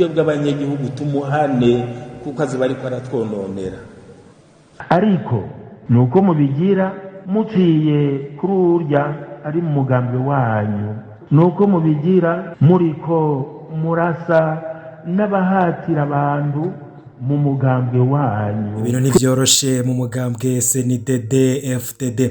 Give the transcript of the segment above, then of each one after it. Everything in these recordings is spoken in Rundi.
Twebwe abanyagihugu tumuhane kuko azi bariko aratwononera. Ariko nuko mubigira muciye kuri urya ari mu mugambwe wanyu, nuko mubigira muriko murasa n'abahatira abantu mu mugambwe wanyu. Ibintu ntivyoroshe mu mugambwe CNDD FDD.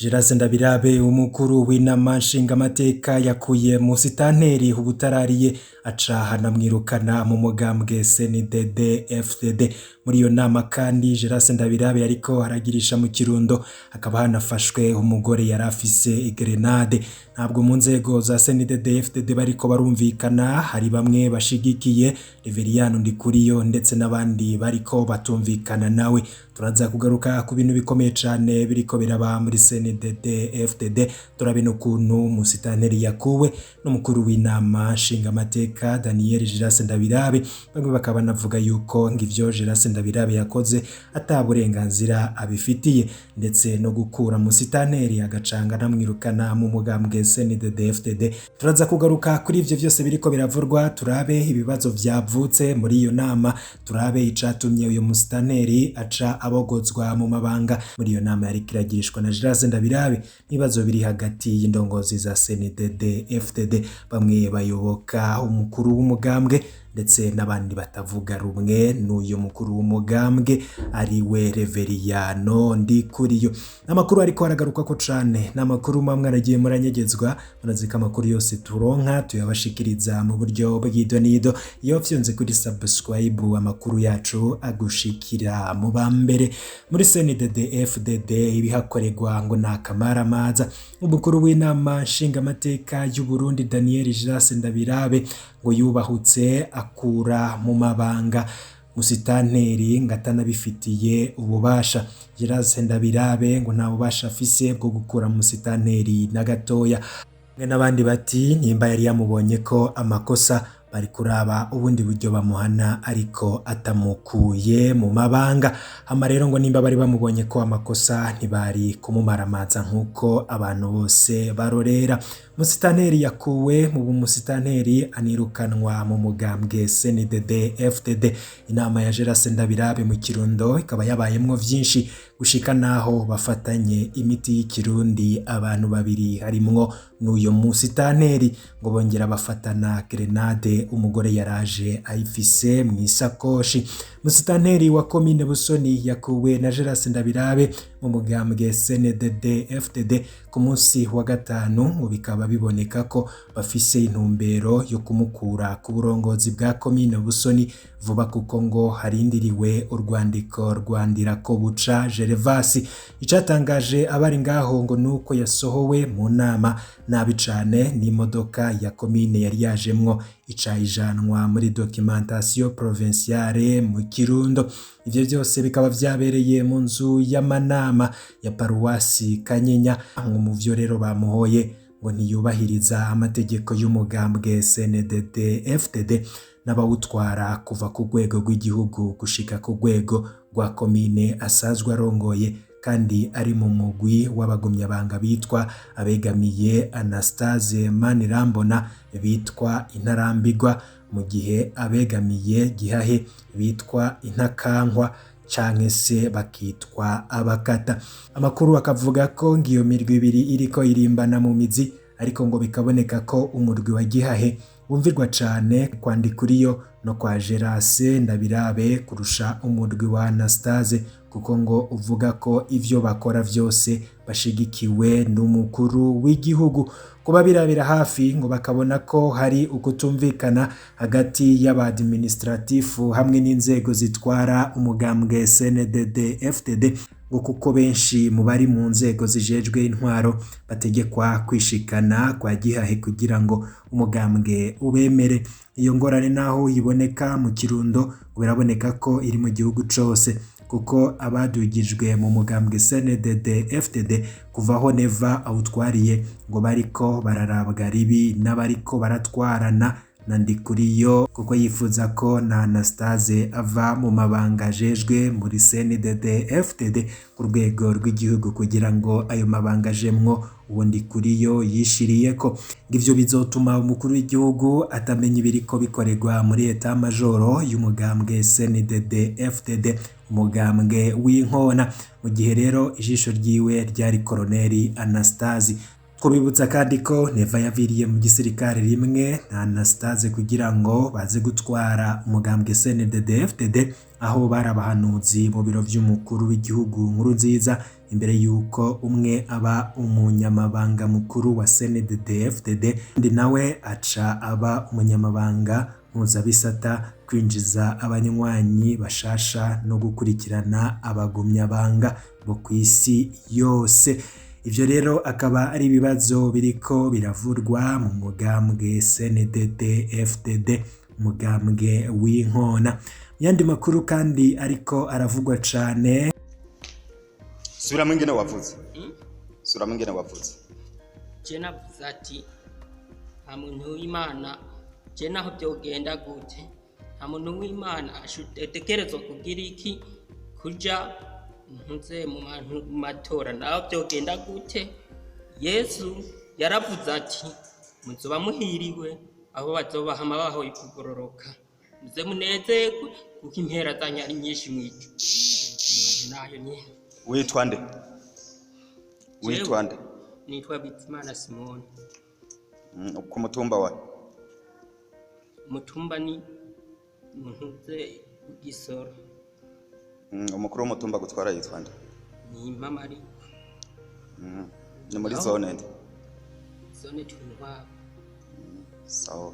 Gerase Ndabirabe, umukuru w'inama nshingamateka, yakuye musitanteri ubutarariye, aca hanamwirukana mu mugambwe CNDD FDD. Muri iyo nama kandi Gerase Ndabirabe ariko aragirisha mu Kirundo, hakaba hanafashwe umugore yari afise grenade. Ntabwo mu nzego za CNDD FDD bariko barumvikana, hari bamwe bashigikiye Reveriyano Ndikuriyo ndetse n'abandi bariko batumvikana nawe. Turaza kugaruka ku bintu bikomeye cane biriko biraba muri CNDD FDD, turabona ukuntu musitanteri yakuwe n'umukuru w'inama nshingamateka Daniel Girase Ndabirabe. Bamwe bakaba banavuga yuko ngivyo Girase Ndabirabe yakoze ata burenganzira abifitiye, ndetse no gukura musitanteri agacanga namwirukana mu mugambwe CNDD FDD. Turaza kugaruka kuri ivyo vyose biriko biravurwa, turabe ibibazo vyavutse muri iyo nama, turabe icatumye uyu musitanteri aca abogozwa mu mabanga muri iyo nama yariko iragirishwa na Girase Ndabirabe, n'ibibazo biri hagati y'indongozi za CNDD FDD, bamwe bayoboka umukuru w'umugambwe ndetse n'abandi batavuga rumwe n'uyu mukuru w'umugambwe ari we Reveriyano Ndikuriyo. Amakuru ariko aragaruka ko cane, n'amakuru mamwe aragiye muranyegezwa, murazika amakuru yose turonka tuyabashikiriza mu buryo bw'idonido. Iyo fyonze kuri subscribe amakuru yacu agushikira mu bambere. Muri CNDD FDD ibihakorerwa ngo ni akamaramaza. Umukuru w'inama nshingamateka y'u Burundi Daniel Girase Ndabirabe ngo yubahutse akura mu mabanga musitanteri ngo atanabifitiye ububasha. Girase Ndabirabe ngo nta bubasha afise bwo gukura musitanteri na gatoya. Bamwe n'abandi bati nimba yari yamubonye ko amakosa bari kuraba ubundi buryo bamuhana ariko atamukuye mu mabanga. Hama rero ngo nimba bari bamubonye ko amakosa ntibari kumumaramaza nk'uko abantu bose barorera. Musitanteri yakuwe mu bumusitanteri anirukanwa mu mugambwe CNDD FDD. Inama ya Gerase Ndabirabe mu Kirundo ikaba yabayemwo vyinshi gushika naho bafatanye imiti y'ikirundi abantu babiri harimwo n'uyo musitanteri, ngo bongera bafatana grenade umugore yaraje ayifise mu isakoshi. Musitanteri wa komine Busoni yakuwe na Gerase Ndabirabe mu mugambwe CNDD FDD ku munsi wa gatanu, ngo bikaba biboneka ko bafise intumbero yo kumukura ku burongozi bwa komine Busoni vuba, kuko ngo harindiriwe urwandiko rwandira ko buca Gervasi. Icatangaje abari ngaho ngo nuko yasohowe mu nama nabi cane n'imodoka ya komine yari yajemwo, ica ijanwa muri documentation provinciale mu Kirundo. Ivyo vyose bikaba vyabereye mu nzu y'amanama ya paruwasi Kanyinya. Ngo mu vyo rero bamuhoye ngo ntiyubahiriza amategeko y'umugambwe CNDD FDD n'abawutwara kuva ku rwego rw'igihugu gushika ku rwego rwa komine asanzwe arongoye, kandi ari mu mugwi w'abagumyabanga bitwa abegamiye Anastase Manirambona bitwa Intarambirwa, mu gihe abegamiye Gihahe bitwa Intakankwa canke se bakitwa Abakata. Amakuru akavuga ko ngiyo mirwi ibiri iriko irimbana mu mizi, ariko ngo bikaboneka ko umurwi wa Gihahe wumvirwa cane kwa Ndikuriyo no kwa Gerase Ndabirabe kurusha umurwi wa Anastase, kuko ngo uvuga ko ivyo bakora vyose bashigikiwe n'umukuru w'igihugu. Kuba birabira hafi ngo bakabona ko hari ukutumvikana hagati y'abadministratifu hamwe n'inzego zitwara umugambwe CNDD FDD, ngo kuko benshi mu bari mu nzego zijejwe intwaro bategekwa kwishikana kwa Gihahe kugira ngo umugambwe ubemere. Iyo ngorane naho iboneka mu Kirundo, biraboneka ko iri mu gihugu cose, kuko abadugijwe mu mugambwe CNDD FDD kuva aho Neva awutwariye ngo bariko bararabwa ribi n'abariko baratwarana na Ndikuriyo, kuko yifuza ko na Anastase ava mu mabanga ajejwe muri CNDD FDD ku rwego rw'igihugu kugira ngo ayo mabanga ajemwo uwo Ndikuriyo yishiriyeko. Ivyo bizotuma umukuru w'igihugu atamenya ibiriko bikorerwa muri état major y'umugambwe CNDD FDD, umugambwe w'inkona, mu gihe rero ijisho ryiwe ryari Koloneli Anastase. Kubibutsa kandi ko Neva yaviriye mu gisirikare rimwe na Anastase kugira ngo baze gutwara umugambwe CNDD FDD, aho bari abahanuzi mu biro vy'umukuru w'igihugu Nkurunziza, imbere yuko umwe aba umunyamabanga mukuru wa CNDD FDD, undi nawe aca aba umunyamabanga mpuzabisata, kwinjiza abanywanyi bashasha no gukurikirana abagumyabanga bo kw'isi yose. Ivyo rero akaba ari ibibazo biriko biravurwa mu mugambwe CNDD FDD, umugambwe w'inkona. Mu yandi makuru kandi ariko aravugwa cane, Subiramo ingene wavuze. Subiramo ingene wavuze. Je navuze ati nta muntu w'Imana, je naho byogenda gute, nta muntu w'Imana atekerezwa kugira iki, kuja ntuze mu matora, naho byogenda gute. Yesu yaravuze ati muzoba muhiriwe abo bazobahama bahoye kugororoka, muze munezerwe kuko impera zanyu ari nyinshi mw'ijuru. Nayo nyene. Witwa nde? Witwa nde? Nitwa Bizimana Simoni. Ku mutumba wa? Umutumba ni ntuze Gisoro. Umukuru w'umutumba gutwara yitwa nde? Ni Mamari. Ni muri Aho? zone nde? Zone Twintwabo. Sawa.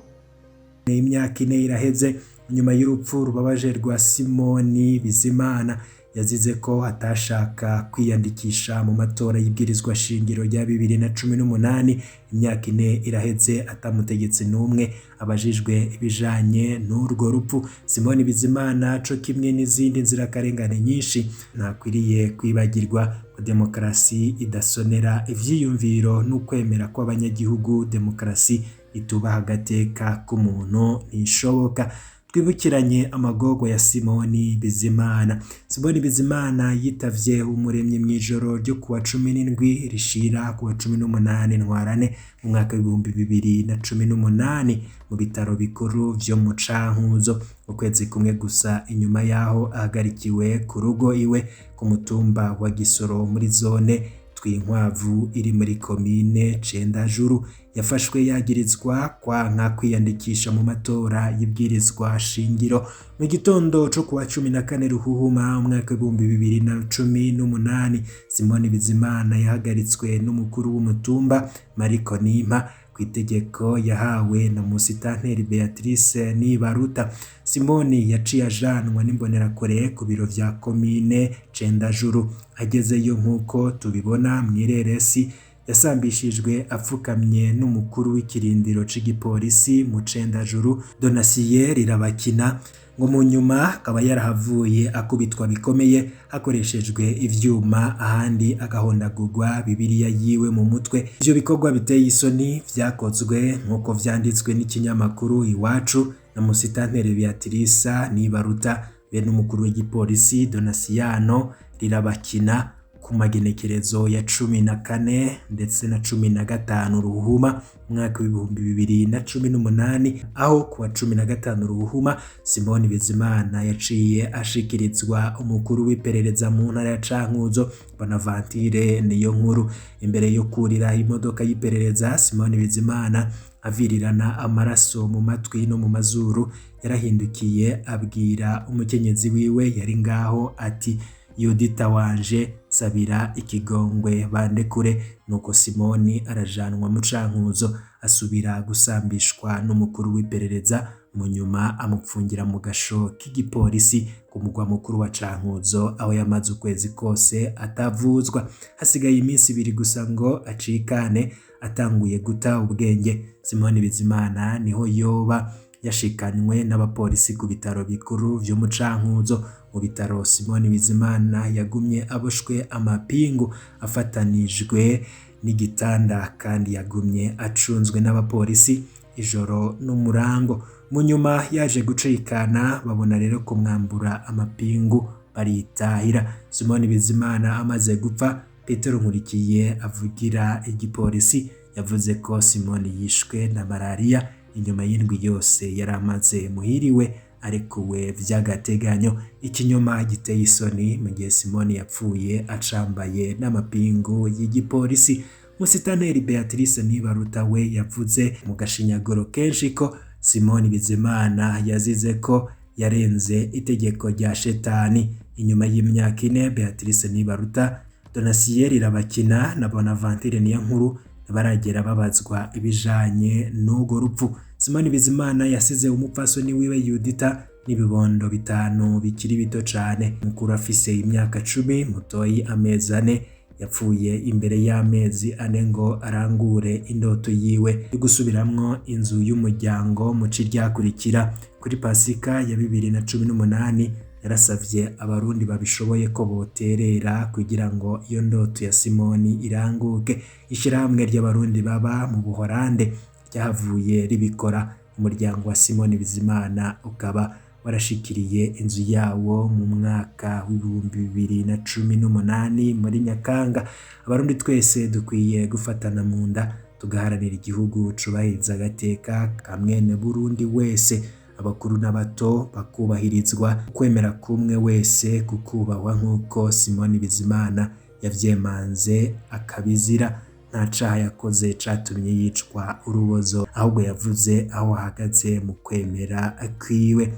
Imyaka 4 iraheze nyuma y'urupfu rubabaje rwa Simoni Bizimana, yazize ko atashaka kwiyandikisha mu matora y'ibwirizwa shingiro rya 2018. Imyaka 4 iraheze atamutegetsi n'umwe abajijwe ibijanye n'urwo rupfu. Simoni Bizimana co kimwe n'izindi nzirakarengane nyinshi ntakwiriye kwibagirwa ko demokarasi idasonera ivyiyumviro n'ukwemera kw'abanyagihugu. Demokarasi itubaha agateka k'umuntu ntishoboka. Twibukiranye amagogo ya Simoni Bizimana. Simoni Bizimana yitavye Umuremyi mw'ijoro ryo kuwa 17 rishira kuwa 18 Ntwarane mu mwaka w'2018 mu bitaro bikuru vyo mu Cankuzo, ukwezi kumwe gusa inyuma yaho ahagarikiwe ku rugo iwe ku mutumba wa Gisoro muri zone Twinkwavu iri muri komine Cendajuru. Yafashwe yagirizwa kwanka kwiyandikisha mu matora y'ibwirizwa shingiro. Mu gitondo co kuwa 14 Ruhuhuma umwaka w'2018, Simoni Bizimana yahagaritswe n'umukuru w'umutumba Mariko Nimpa ku itegeko yahawe na Musitanteri Beatrice Nibaruta. Simoni yaciye ajanwa n'imbonerakure ku biro vya komine Cendajuru. Agezeyo, nk'uko tubibona mw'ireresi, yasambishijwe apfukamye n'umukuru w'ikirindiro c'igipolisi mu Cendajuru, Donasiye Rirabakina, ngo mu nyuma akaba yarahavuye akubitwa bikomeye hakoreshejwe ivyuma, ahandi agahondagurwa Bibiliya yiwe mu mutwe. Ivyo bikorwa biteye isoni vyakozwe, nk'uko vyanditswe n'ikinyamakuru Iwacu, na Musitanteri Beatrice Nibaruta be n'umukuru w'igipolisi Donasiyano Rirabakina ku magenekerezo ya 14 ndetse na 15 Ruhuhuma umwaka w'2018, aho kuwa 15 Ruhuhuma Simoni Bizimana yaciye ashikirizwa umukuru w'iperereza mu ntara ya Cankuzo, Bonaventure Niyo Nkuru. Imbere yo kurira imodoka y'iperereza, Simoni Bizimana avirirana amaraso mu matwi no mu mazuru, yarahindukiye abwira umukenyezi wiwe yari ngaho ati: "Yudita wanje, nsabira ikigongwe bandekure." Nuko Simoni arajanwa mu Cankuzo, asubira gusambishwa n'umukuru w'iperereza, mu nyuma amupfungira mu gasho k'igipolisi ku mugwa mukuru wa Cankuzo, aho yamaze ukwezi kose atavuzwa. Hasigaye iminsi 2 gusa ngo acikane, atanguye guta ubwenge. Simoni Bizimana niho yoba yashikanywe n'abapolisi ku bitaro bikuru vyo mu Cankuzo. Mu bitaro Simoni Bizimana yagumye aboshwe amapingu, afatanijwe n'igitanda, kandi yagumye acunzwe n'abapolisi. ijoro n'umurango. Mu nyuma yaje gucikana, babona rero kumwambura amapingu baritahira. Simoni Bizimana amaze gupfa, Petero Nkurikiye avugira igipolisi yavuze ko Simoni yishwe na malariya inyuma y'indwi yose yari amaze muhiriwe arekuwe vy'agateganyo. Ikinyoma giteye isoni mu gihe Simoni yapfuye acambaye n'amapingu y'igipolisi. Musitaneri Beatrice Nibaruta we yavuze mu gashinyaguro kenshi ko Simoni Bizimana yazize ko yarenze itegeko rya shetani. Inyuma y'imyaka 4 Beatrice Nibaruta, Donatien Irabakina na Bonaventure Niyonkuru baragera babazwa ibijanye n'urwo rupfu. Simoni Bizimana yasize umupfasoni wiwe Yudita n'ibibondo 5 bikiri bito cane. Mukuru afise imyaka 10, mutoyi amezi 4. Yapfuye imbere y'amezi 4 ngo arangure indoto yiwe yo gusubiramwo inzu y'umuryango mu ci ryakurikira. Kuri Pasika ya 2018 yarasavye abarundi babishoboye ko boterera kugira ngo iyo ndoto ya Simoni iranguke. Ishirahamwe ry'abarundi baba mu Buholande ryahavuye ribikora. Umuryango wa Simoni Bizimana ukaba warashikiriye inzu yawo mu mwaka w'2018 muri Nyakanga. Abarundi twese dukwiye gufatana mu nda tugaharanira igihugu cubahiriza agateka ka mwene Burundi wese, abakuru n'abato bakubahirizwa, kwemera kumwe wese kukubahwa nk'uko Simoni Bizimana yavyemanze akabizira. Nta caha yakoze catumye yicwa urubozo, ahubwo yavuze aho ahagaze mu kwemera kwiwe.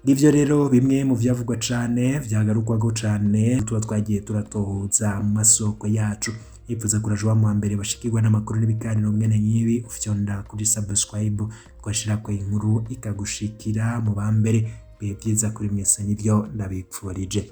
Ngivyo rero bimwe mu vyavugwa cane, vyagarukwako cane, tuba twagiye turatohoza mu masoko yacu. Yifuza kuraje wa mbere bashikirwa n'amakuru n'ibiganiro mwene nk'ibi, ufyonda kuri subscribe twashirako inkuru ikagushikira mu bambere. Bihe vyiza kuri mwese, nivyo ndabipfurije.